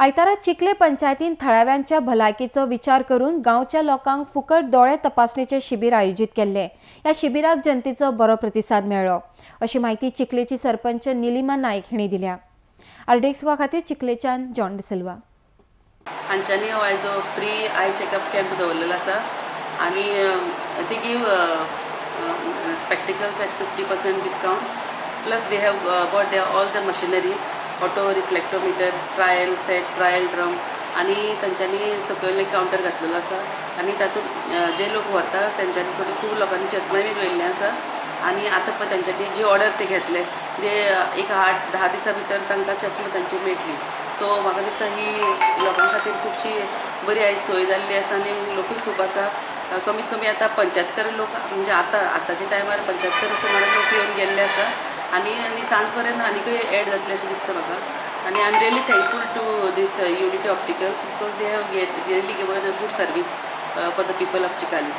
आयतारा चिखले पंचायतीन थळाव्यांच्या भलायकेचो विचार करून गांवच्या लोकांक फुकट दोळे तपासणेचे शिबीर आयोजीत केल्ले. ह्या शिबिराक जनतेचो बरो प्रतिसाद मेळ्ळो अशी माहिती चिखलेची सरपंच निलिमा नायक हिणी दिल्या. आरडीएक्स खातीर चिखलेच्यान जॉन डिसिल्वा. हांच्यांनी हो आयज फ्री आय चॅकअप कॅम्प दवरलेलो आसा आनी they give spectacles at 50% discount, plus they have bought all the machinery, auto reflectometer, trial set, trial drum आनी तांच्यांनी सकयल एक कावंटर घातलेलो आसा आनी तातूंत जे लोक व्हरता तेंच्यांनी थोडे खूब लोकांनी चश्मे बीन व्हेल्ले आसा आनी आतां पळय तेंच्यांनी जी ऑर्डर ते घेतले ते एक 8-10 दिसां भितर तांकां चश्मा तांची मेळटली. सो म्हाका दिसता ही लोकां खातीर खुबशी बरी आयज सोय जाल्ली आसा आनी लोकूय खूब आसा. कमीत कमी आतां 75 लोक म्हणजे आतां आतांच्या टायमार 75 सुमार लोक येवन गेल्ले आसा आनी आनी सांज पर्यंत आनीकय एड जातले अशें दिसता म्हाका. आनी I am really thankful to this Unity Opticals because they have really given a good service for the people of Chicalim.